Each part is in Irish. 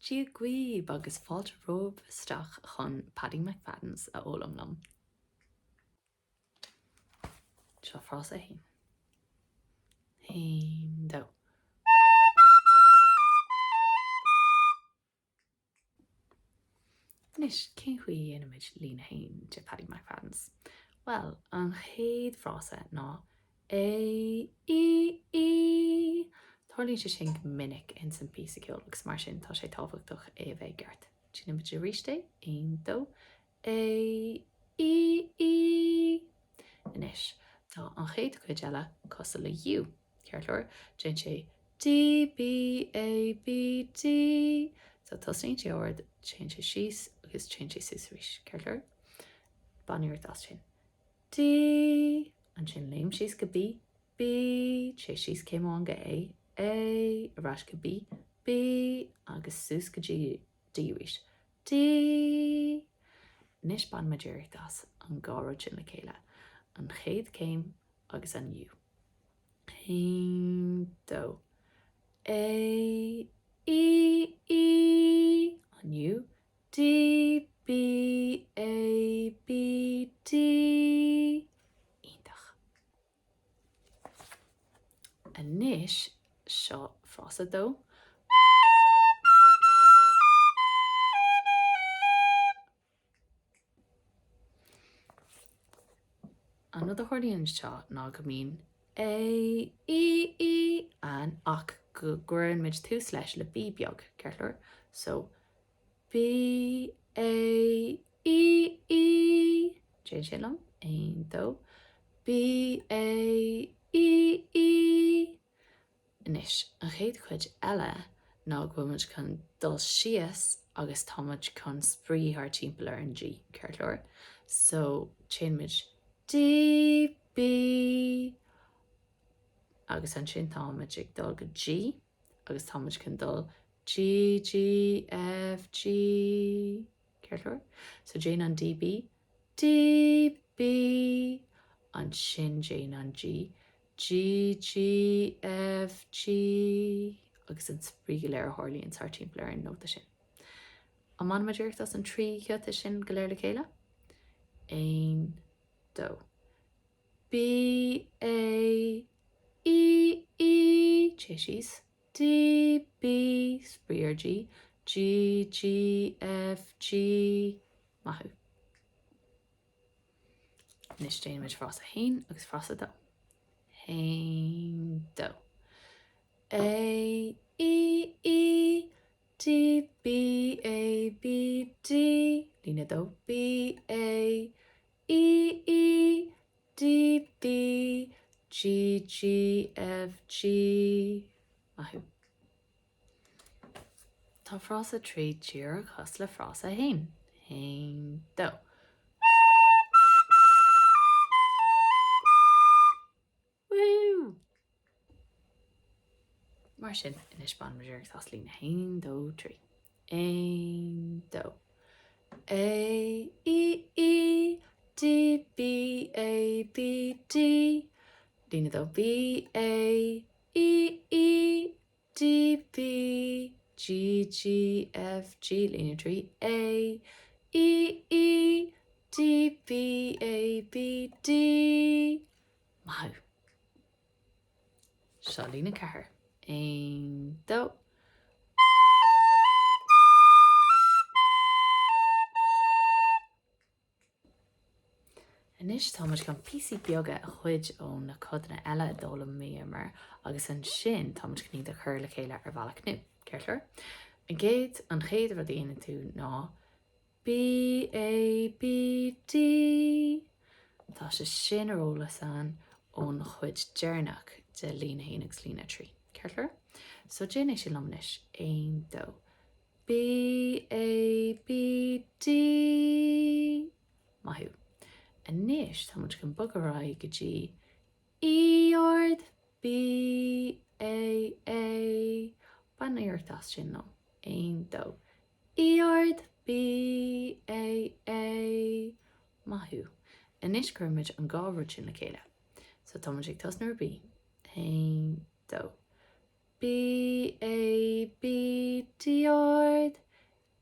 Dia dhaoibh agus fáilte romhaibh isteach chun Paddy McFadden's a fhoghlaim liom. Seo frása 1. 1, 2. Anois, cén chaoi a dhéanaimid líne 1 de Paddy McFadden's? Bhuel, an chéad frása ná A, E, E. Tarlaíonn sé sin go minic ins an píosa ceoil agus mar sin tá sé tábhachtach é a bheith i gceart. Déanaimid arís é, 1, 2, A, E, E. Anois, tá an chéad chuid eile cosúil le U. Ceart go leor, déanann sé D, B, A, B, D. So tosaíonn sé ard, téann sé síos agus téann sé suas arís. Ceart go leor? Bain iarracht as sin. D, ansin léim síos go B, B, téigh síos céim amháin go A, A, ar ais go B, B, agus suas go dtí D arís. D! Anois bainimid iarracht as an dhá rud sin le chéile, an chéad chéim agus an U. 1, 2, A, E, E, an U, D, B, A, B, D. Iontach. Anois, seo frása 2. An rud a tharlaíonn anseo ná go mbíonn A, E, E ann ach go gcuireann muid tús leis le B beag, ceart go leor? So, B, A, E, E. Déan sin liom. 1, 2. B, A, E, E. Anois, an chéad chuid eile ná go bhfuil muid chun dul síos agus tá muid chun spraoi thart timpeall ar an G, ceart go leor? So, téann muid D, B agus ansin tá muid ag dul go G agus tá muid chun dul G, G, F, G, ceart go leor? So, déan an D, B, D, B, ansin déan an G, G, G, F, G, agus an spraoi go léir a tharlaíonn thart timpeall ar an nóta sin. An mbainimid iarracht as an trí ghiota sin go léir le chéile? 1, 2. B, A, E, E, téigh síos, D, B, spraoi ar G, G, G, F, G, maith thú. Anois déanaimid frása 1 agus frása 2. 1, 2. A, E, E, D, B, A, B, D, líne 2, B, A, E, E, D, B, G, G, F, G. Maith thú. Tá frása 3 díreach cosúil le frása 1. 1, 2. Woohoo! Mar sin, anois bainimid iarracht as líne 1, 2, 3. 1, 2. A, E, E, D, B, A, B, D. Líne 2, B, A, E, E, D, B, G, G, F, G, líne 3, A, E, E, D, B, A, B, D. Maith thú. Seo líne 4. 1, 2. Anois táimid chun píosaí beaga a ghoid ó na codanna eile a d'fhoghlaimíomar agus ansin táimid chun iad a chur le chéile ar bhealach nua. Ceart go leor? An gcéad, an chéad rud a dhéanann tú ná B A B D. Tá sé sin ar eolas againn ón chuid deireanach de líne 1 agus líne 3. Ceart go leor? So déan é sin liom anois. 1, 2. B A B D. Maith thú. Anois tá muid chun bogadh ar aghaidh go dtí E ard B A A. Bain iarracht as sin liom. 1, 2. E ard B A A. Maith thú. Anois cuirimid an dhá rud sin le chéile. So tá muid ag tosnú ar B. 1, 2. B A B D ard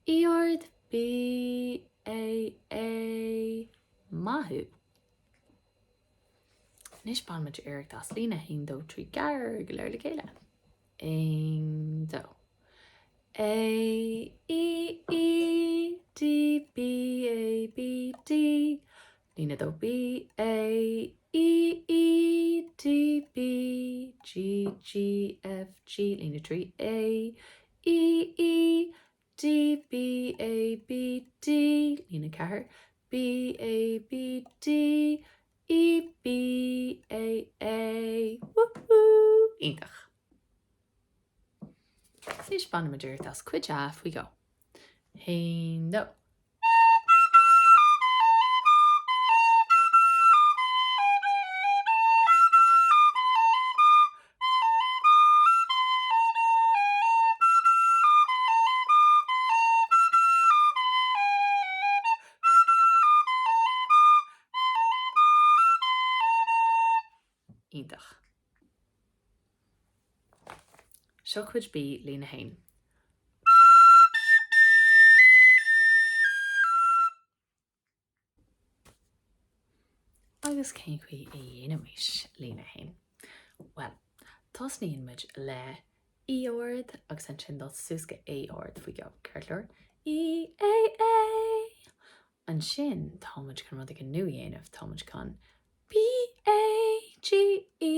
E ard B A A Maith thú! Anois bainfimid iarracht as líne 1, 2, 3, 4 go léir le chéile. 1, 2. A, E, E, D, B, A, B, D. Líne 2, B, A, E, E, D, B, G, G, F, G. Líne 3, A, E, E, D, B, A, B, D. Líne 4, B, A, B, D, E, B, A, A. Woohoo! Iontach! Anois bainfimid iarracht as cuid A faoi dhó. Haon, dó. Iontach. Seo cuid B, líne 1. Agus cén chaoi a dhéanaimis líne 1? Bhuel, tosnaíonn muid le E ard agus ansin dul suas go A ard faoi dhó, ceart go leor? E, A, A! Ansin tá muid chun rud éigin nua a dhéanamh, tá muid chun B, A, G, E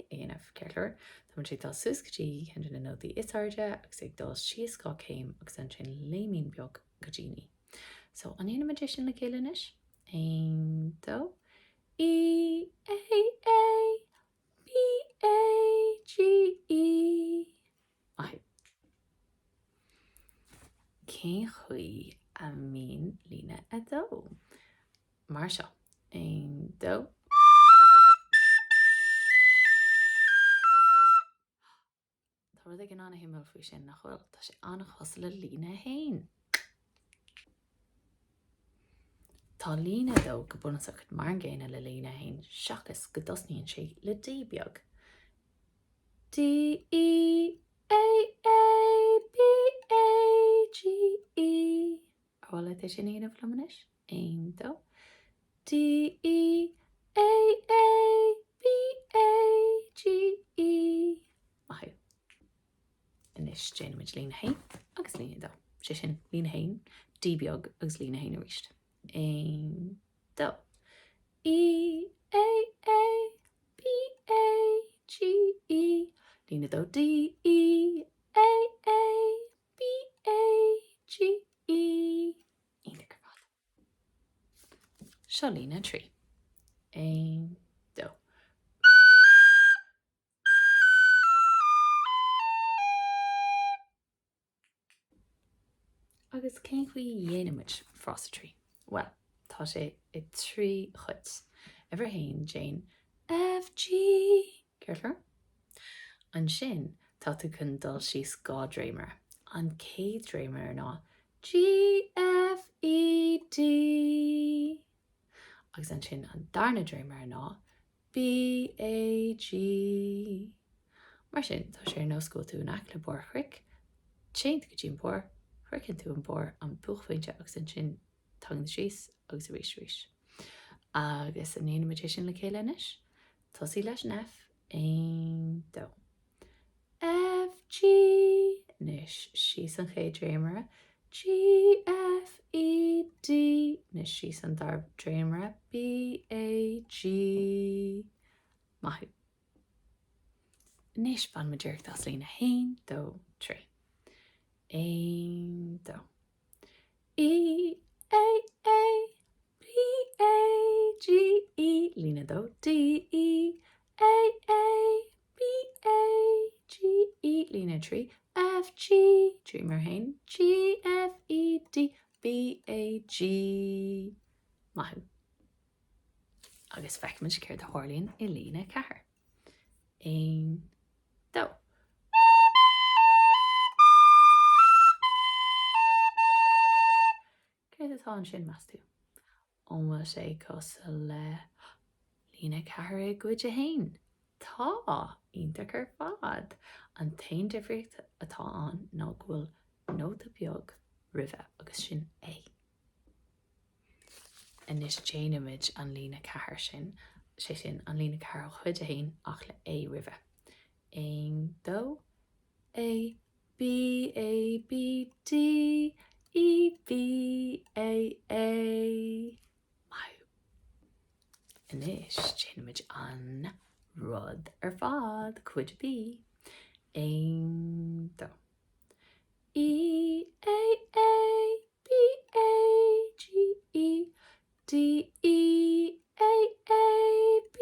a dhéanamh, ceart go leor? Tá muid ag dul suas go dtí ceann de na nótaí is airde agus ag dul síos 2 chéim agus ansin léimín beag go dtí an E. So, an ndéanfaimid é sin le chéile anois? 1, 2, E, A, A, B, A, G, E. Maith thú. Cén chaoi a mbíonn líne 2? Mar seo. 1, 2. Tá rud éigin an-shuimiúil faoi sin, nach bhfuil? Tá sé an-chosúil le líne 1. Tá líne 2 go bunúsach mar an gcéanna le líne 1, seachas go dtosnaíonn sé le D beag. D, E, A, A, B, A, G, E. Ar mhaith leat é sin a dhéanamh liom anois? 1, 2. D, E, A, A, B, A, G, E. Maith thú. Anois déanfaimid líne 1 agus líne 2. Sé sin, líne 1, D beag agus líne 1 arís. 1, 2. E, A, A, B, A, G, E. Líne 2, D, E, A, A, B, A, G, E. Iontach ar fad. Seo líne 3. 1, 2. Agus cén chaoi a dhéanaimid frása 3? Bhuel, tá sé i dtrí chuid. Uimhir a haon, déan F, G, ceart go leor? Ansin, tá tú chun dul síos 2 dréimire. An chéad dréimire ná G, F, E, D. Agus ansin an darna dréimire ná B, A, G. Mar sin, tá sé ar nós go bhfuil tú in aice le barr chnoic, téann tú go dtí an barr, shroicheann tú an barr, an buaicphointe agus ansin tagann tú síos agus arís arís. Agus an ndéanfaimid é sin le chéile anois? Tosaigh leis an F, 1, 2. F, G, anois síos an chéad dréimire, G, F, E, D, anois síos an dara dréimire, B, A, G. Maith thú. Anois bainfimid iarracht as líne 1, 2, 3. 1, 2. E, A, A, B, A, G, E, líne 2, D, E, A, A, B, A, G, E, líne 3, F, G, dréimire 1, G, F, E, D, B, A, G. Maith thú. Agus feicfimid céard a tharlaíonn i líne 4. 1, 2. Céard atá ansin, meas tú? An bhfuil sé cosúil le líne 4 i gcuid 1? Tá! Iontach ar fad! An t-aon difríocht atá ann ná go bhfuil nóta beag roimhe agus sin A. Anois déanaimid an líne 4 sin, sé sin, an líne 4 ó chuid 1 ach le A roimhe. 1, 2, A, B, A, B, D, E, B, A, A. Maith thú. Anois déanaimid an rud ar fad, cuid B. 1, 2. E, A, A, B, A, G, E, D, E, A, A, B,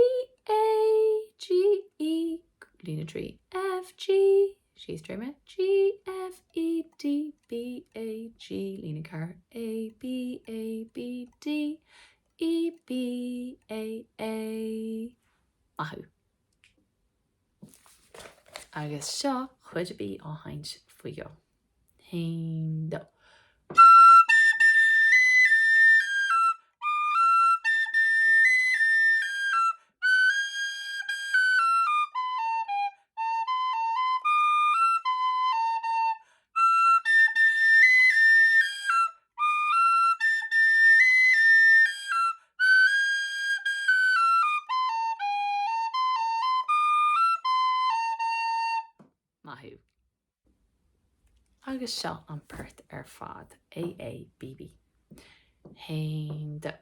A, G, E, líne 3, F, G, síos dréime, G, F, E, D, B, A, G, líne 4, A, B, A, B, D, E, B, A, A. Maith thú. Agus seo cuid B á sheinnt faoi dhó. Haon, dó. Maith thú. Agus seo an port ar fad, A A B B. Haon, dó.